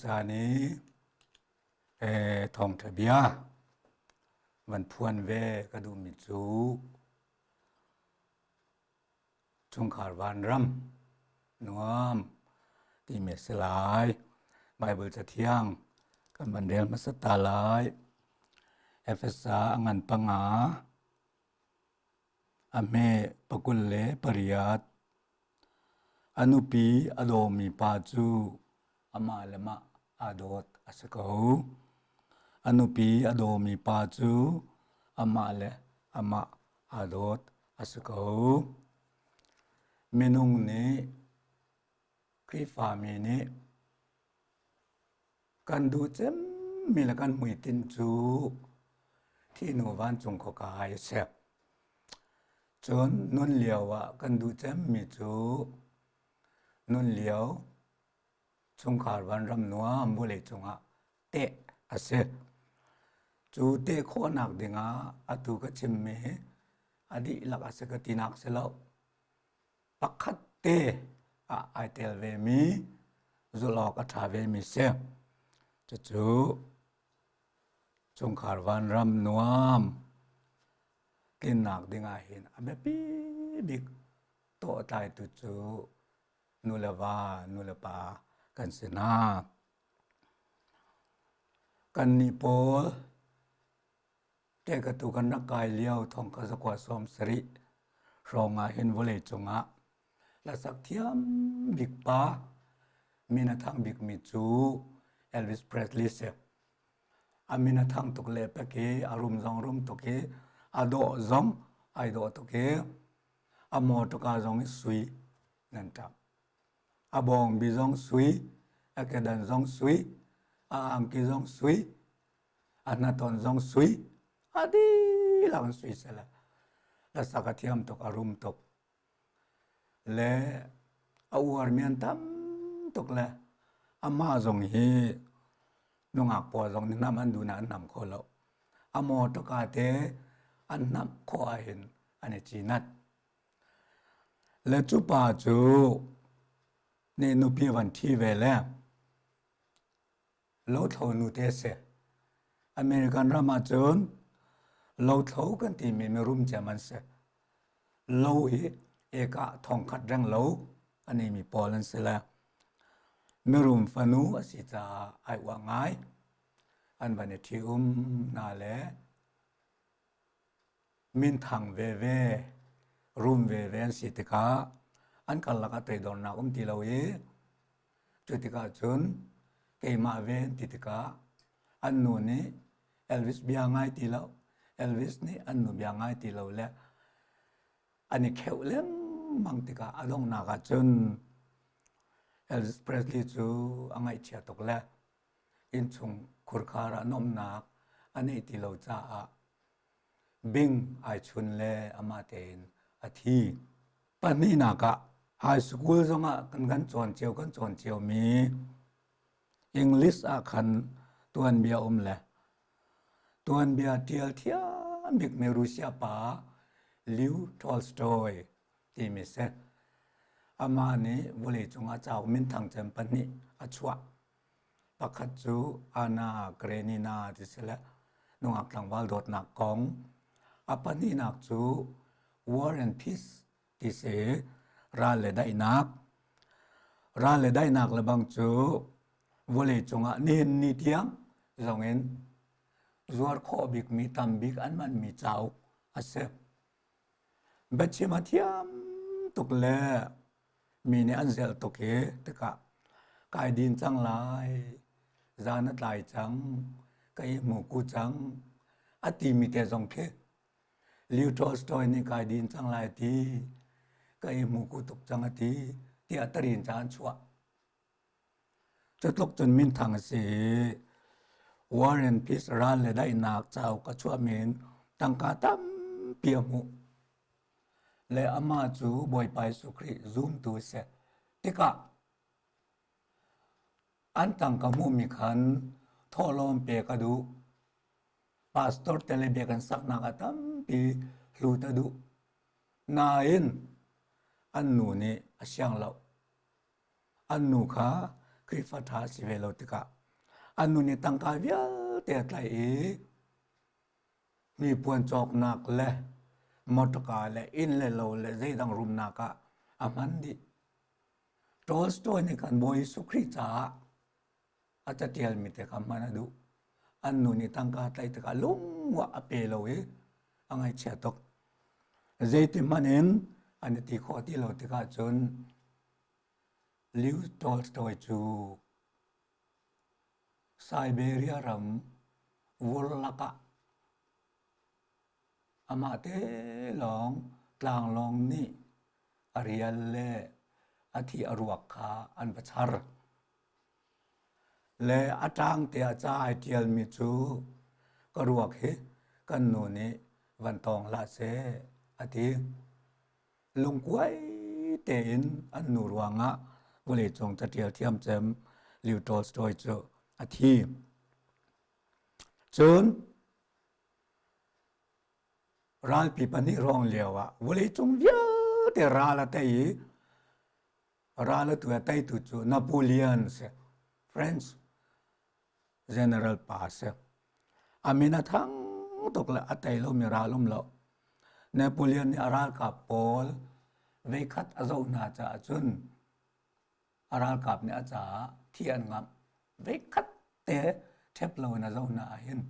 Tucaan i thawngṭha bia van phuan ve ka duhmi cu chungkhar vanram nuam timi a si lai. Baibal Cathiang kan van rel hmasa ta lai. Efesa a ngan panga a hme 28. A nupi a dawmi pa cu amah le mah aa dawt a si ko. A nupi a dawmi pa cu amah le amah aa dawt a si ko. Minung nih Khrihfami nih kan duh cemmi le kan hmuitinh cu thihnu vancung khua kai a si. Cun nun lio ah kan duh cemmi cu nun lio chungkhar vanram nuam vawlei cungah teh a si. Cu teh khawhnak dingah atu ka chimmi a dihlak a si ka tinak si lo. Pakhat te ah ai tel vemi zulh awk a ṭha vemi si. Cucu chungkhar vanram nuam tlinnak dingah hin a biapi bik tawhtlaitu cu nu le va, nu le pa kan si hna. Kannih pawl Ṭekatu kan rak kai lio thong ka zakua 70 hrawng ah hin vawlei cungah hlasak thiam bik pa min a thang bikmi cu Elvis Presley si. A min a thang tuk le pek i a rum zong rum tuk i a dawh zong ai dawh tuk i a mawṭawka zong i sui nan ṭap. A bawngbi zong sui, a kedan zong sui, a angki zong sui, a hnaton zong sui a dihlak in sui seh hlasak a thiam tuk a rum tuk le a uarmi an tam tuk le amah zong hi nungak pawl zong nih nam an duh na an nam kho lo a mawṭawka te an namh khawh ahhin an i cinat le cu pa cu nih nupi van ṭhi ve le Lothlo nu te a si. American ram ahcun lothlo kan timi mirum cem an si. Lo hi eka thongkhat reng lo a neimi pawl an si le mirum fanu a si caah ai uah ngai. An van i ṭhi-um hna le minthang veve, rum veve an si tikah an karlak ah toidornak um ti lo i Cu tikah cun keimah ve an ti tikah an nu nih Elvis bia ngai ti lo, Elvis nih an nu bia ngai ti lo le an i kheuh lengmang tikah a donghnak ah cun Elvis Presley cu a ngaihchia tuk le innchung khurkhar ah nuamhnak a neih ti lo caah bing ai chun le amah tein a thi. Pahnihnak ah high school zongah kan kan cawn cio kan cawn cio mi English ah khan tuanbia um le tuanbia ṭial thiam bikmi Russia pa Leo Tolstoy timi si. Amah nih vawleicung ah cauk minthang cem pahnih a chuah. Pakhat cu Anna Karenina ti si le nungak tlangval dawtnak kong. A pahnihnak cu War and Peace ti si ral le daihnak. Ral le daihnak le bang cu vawleicung ah nihin ni tiang zong in zuar khawh bikmi tam bik an manmi cauk a si. Biachim a thiam tuk le mi nih an zelh tuk i tikah kai din cang lai, zan a tlai cang, ka i hmu ku cang a timi te zong khi Leo Tolstoy nih kai din cang lai a ti, ka i hmu ku tuk cang a ti tiah tarin ca an chuah. Cutluk cun minthang a si i War and Peace ral le daihnak cauk a chuahmi in tangka tampi a hmuh. Le amah cu Bawipa Jesuh Khrih zumtu a si. Tikah an tangka hmuhmi khan thawhlawm pek a duh. Pastor te le biakinn saknak ah tampi hlut a duh. Nain an nu nih a siang lo. An nu kha Khrihfa ṭha a si ve lo tikah an nu nih tangka vialte a tlaih i hnipuan cawknak le motorka le inn le lo le zeidang rumnak ah a hman dih. Tolstoy nih khan Bawi Jesuh Khrih caah a catialmi te kha hman a duh. An nu nih tangka tlaih tikah lungmuah a pe lo i a ngaihchia tuk. Zeiti hmanh in an i ti khawh ti lo tikah cun Leo Tolstoy cu Siberia ram vur lakah amah te lawng tlanglawng nih a rial le a thi a ruak kha an va char. Le a ṭang te ah ca ai ṭialmi cu ka ruak hi kan nu nih van tawng hlah seh a ti. Lungkuai tein an nu ruangah vawleicung caṭial thiam cem Leo Tolstoy cu a thi. Cun ralpi pahnih hrawng lio ah vawleicung vialte ral a tei i ral a tu a teitu cu Napoleon si French general pa si. A min a thang tuk le a tei lomi ral um lo. Napoleon nih a ralkap pawl veikhat a zoh hna caah cun a ralkap nih a caah thi an ngamh. Veikhat te ṭhep loin a zoh hna ahhin.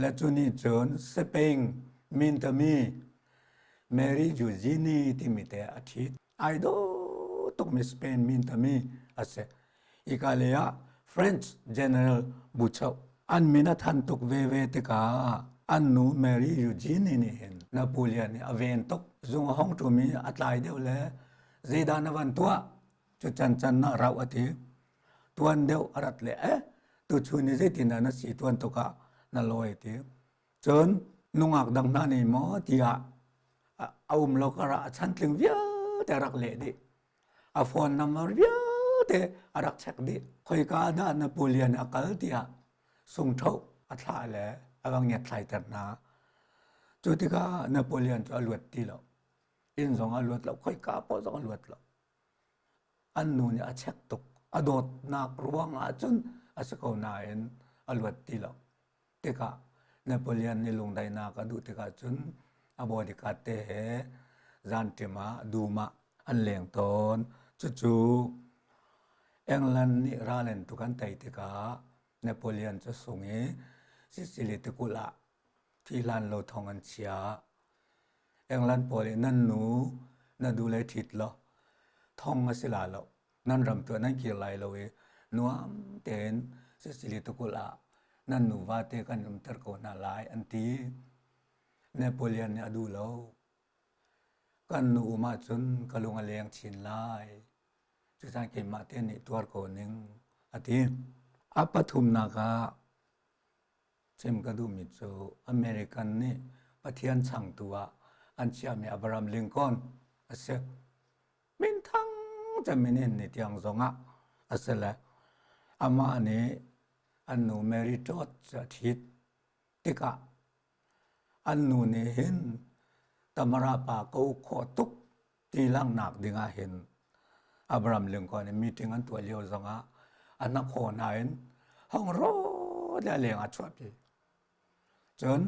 Le cu nih cun Spain mintami Mary Eugenie timi te a ṭhit. Ai dawh tukmi Spain mintami a si. Hika lei ah French General Buchoh an min a than tuk veve tikah an nu Mary Eugenie nih hin Napoleon nih a ven tuk. Zung a hong ṭumi a tlai deuh le zeidah na van tuah? Cu can can na rauh a ti. Tuan deuh a rat le eh tuchun i zeitindah na si tuan tuk ah na lawi ti. Cun nungak dang hna nih maw tiah a um lo karah a chantling vialte a rak leh dih. A phone number vialte a rak check dih. Khoika dah Napoleon a kal tiah sungthoh a thlah le a va ngiatthlaiter hna. Cu tikah Napoleon cu a luat ti lo. Inn zong a luat lo, khoika paoh zong a luat lo. An nu nih a check tuk. A dawtnak ruang ah cun a si ko nain a luat ti lo. Tikah Napoleon nih lungdaihnak a duh tikah cun a bodyguard te he zanṭim ah dum ah an leng tawn. Cucu England nih ral an tuk an tei tikah Napoleon cu sung i Sicily tikulh ah thi hlan lo thong an chiah. England pawl nih nan nu na du le ṭhit law thong a si la lo. Nan ram tu nan kir lai lo i nuam tein Sicily tikulh ah nan nuva te kan umter ko hna lai an ti. Napoleon nih a duh lo. Kan nu um ahcun ka lung a leng chin lai. Cucan keimah te nih tuar ko ning a ti. A pathumnak ah chim ka duhmi cu American nih Pathian changtu ah an chiahmi Abraham Lincoln a si. Minthang cem in ni tiang zongah a si le amah nih an nu Mary Todd cu a ṭhit tikah an nu nih hin Tamara pa ka uk khawh tuk ti langhnak dingah hin Abraham Lincoln i meeting an tuah lio zongah a hnakhaw hna in hong rawt le a leng ah chuahpi. Cun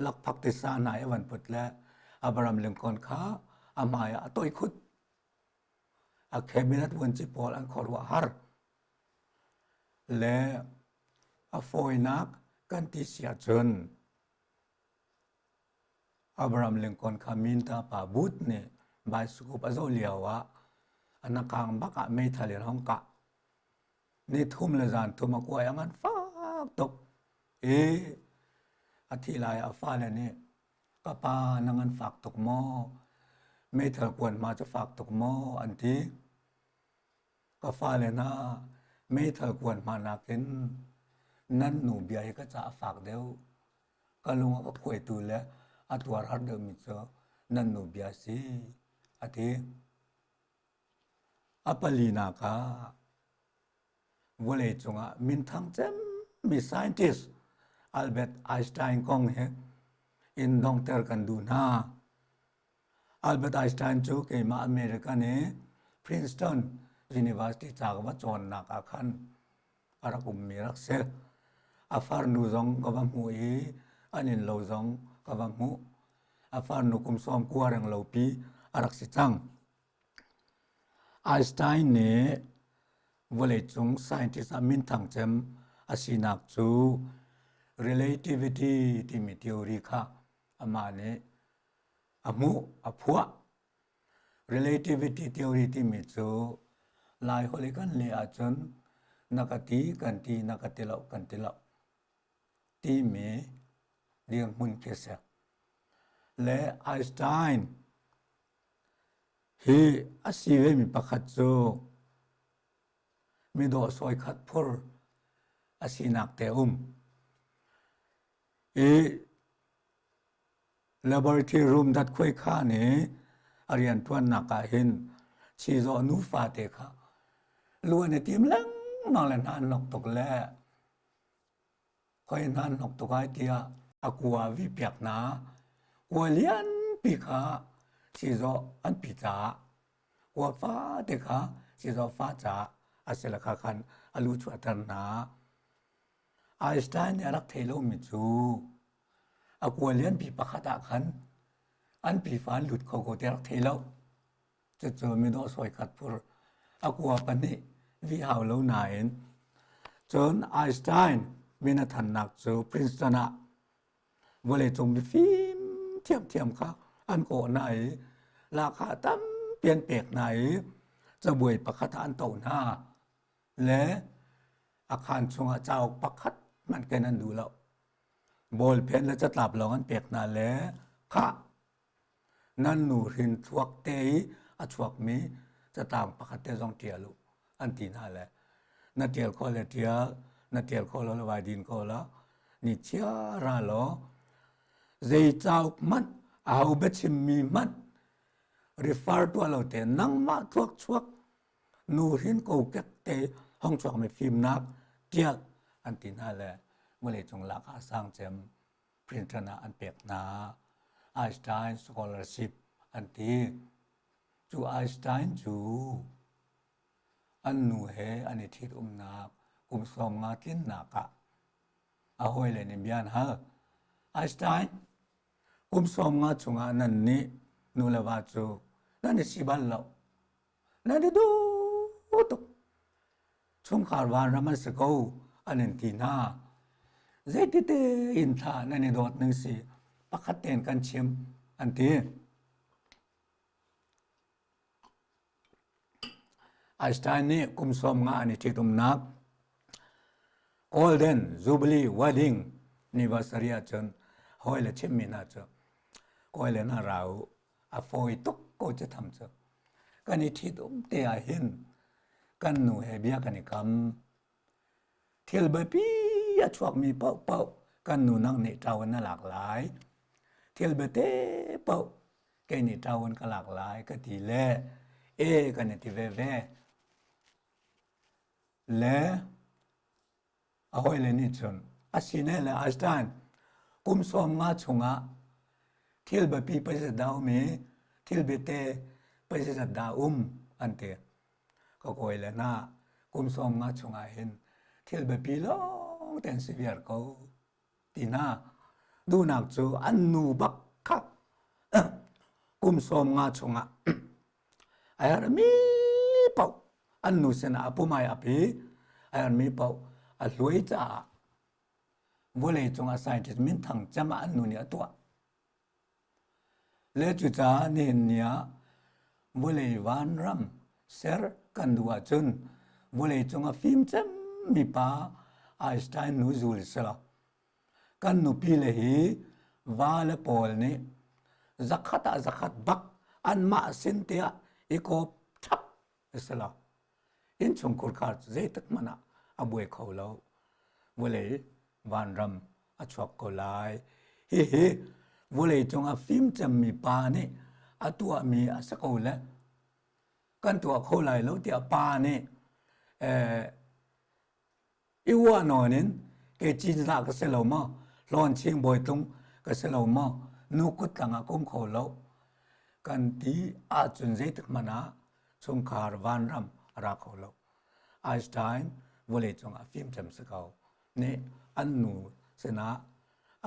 lakphak tisa hna i van put le Abraham Lincoln kha a hmai ah a toih khut. A cabinet vuanci pawl an khuaruah har. Le a fawinak kan ti si ahcun Abraham Lincoln kha minta pa Booth nih baisikup a zoh lio ah a nakang bak ah meithal in hong kah. Ni thum le zan thum a kuai a ngan fak tuk i a thih lai ah a fale nih ka pa na ngan fak tuk maw? Meithal kuan ma cu fak tuk maw? an ti. Ka fale hna meithal kuan hma nakin nan nu bia hi ka caah a fak deuh. Ka lung a ka khuaitu le a tuar har deuhmi cu nan nu bia a si, a ti. A palinak ah vawleicung ah minthang cemmi scientist Albert Einstein kong hi in donghter kan duh hna. Albert Einstein cu keimah American i Princeton University ca ka va cawnnak ah khan a rak ummi rak si. A farnu zong ka va hmuh i an inn lo zong ka va hmuh. A farnu kum sawm kua reng lo pi a rak si cang. Einstein nih vawleicung scientist ah minthang cem a sinak cu relativity timi theory kha amah nih a hmuh, a phuah. Relativity theory timi cu Laiholh i kan leh ahcun na ka ti kan ti na ka ti lo kan ti lo timi dirhmun khi a si. Le Einstein Hi a si vemi pakhat cu midawh sawikhat phur a sinak te um. I laboratory room datkhuai khaan i a rianṭuannak ah hin chizawh nufa te kha lu an i tim lengmang le hna an nok tuk le Khoi hna an hnok tuk ai tiah a kua vi piak hna. Kua lianpi kha chizawh an pi caah kua fate kha chizawh fa caah a si le kha khan a lu chuahter hna. Einstein nih a rak thei lomi cu a kua lianpi pakhat ah khan an pifa an lut kho ko ti a rak thei lo. Cucu midawh sawikhat phur a kua pahnih vi hau lo nain cun Einstein min a thannak cu Princeton ah vawleicung mifim thiamthiam kha an kawh hna i lahkhah tampi an pek hna i cabuai pakhat ah an toh hna le a khaan chungah cauk pakhat hmanh ken an duh lo. Ballpen le catlap lawng an pek hna le khah Nan nu hrin thluak te i a chuakmi catang pakhat te zong ṭial u an ti hna le na ṭial khawh le ṭial, na ṭial khawh lo le vai din ko la, ni chia ra law zei cauk hmanh aho biachimmi hmanh refer tuah lo te nangmah thluak chuak nu hrin kokek te hong chuakmi fimnak ṭial an ti hna le vawleicung lak ah sang cem Princeton ah an pek hna. Einstein Scholarship an ti. Cu Einstein cu an nu he an i ṭhitumnak kum 50 tlinnak ah a hawile nih bia an hal. Einstein, kum 50 chungah nan nih nu le va cu nan i si bal lo. Nan i duh tuk. Chungkhar vanram an si ko an in ti hna. Zeitite in thla nan i dawt ning si pakhat tein kan chim an ti. Einstein nih kum 50 an i ṭhitumnak Golden Jubilee Wedding anniversary ahcun hawile chimmi hna cu kawile hna ra u a fawi tuk ko cu tham cu kan i ṭhitum te ah hin kan nu he bia kan i kam thil biapi a chuakmi paohpaoh kan nu nang nih ṭau in na lak lai thil biate paoh kei nih ṭau in ka lak lai ka ti le e kan i ti veve le A hawile nih cun a sine le Einstein kum 50 chungah thil biapi pei dah um i thil biate pei zat dah um an ti. Ka kawile hna kum 50 chungah hin thil biapi lawng te an si viar ko ti hna. Duhnak cu an nu bak kha kum 50 chungah A herhmi paoh an nu sinah a pum ai ap i a herhmi paoh a hluai caah vawlei cungah scientist minthang cem ah an nu nih a tuah. Le cucaah nihin ni ah vawlei vanram ser kan duh ahcun vawlei cungah fim cemmi pa Einstein nu zul selaw Kan nupile hi vale pawl nih zakhat ah zakhat bak anmah sin tiah i kawp ṭhap a si lo. Innchungkhur khar cu zeitik hmanh ah a buai kho lo. Vawlei vanram a chuak ko lai. Hihi vawlei cungah fim cemmi pa nih a tuahmi a si ko le kan tuah kho lai lo tiah pa nih eh, I uah nawn in kei cinzah ka si lo maw? Hlawnching bawitlung ka si lo maw? Nu kuttang ah ka um kho lo. Kan ti ahcun zeitik hmanh ah chungkhar vanram a ra kho lo. Einstein vawlei cungah fim cem si ko nih an nu sinah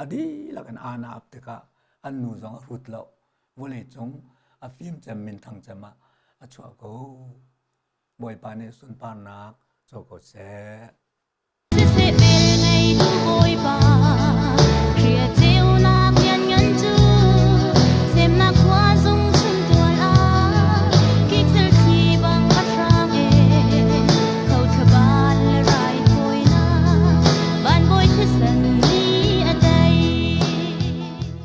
a dihlak in ana ap tikah an nu zong a hrut lo. Vawlei cung a fim cem minthang cem ah a chuah ko. Bawipa nih sunparnak co ko seh. Siseh vel ngeitu Bawipa.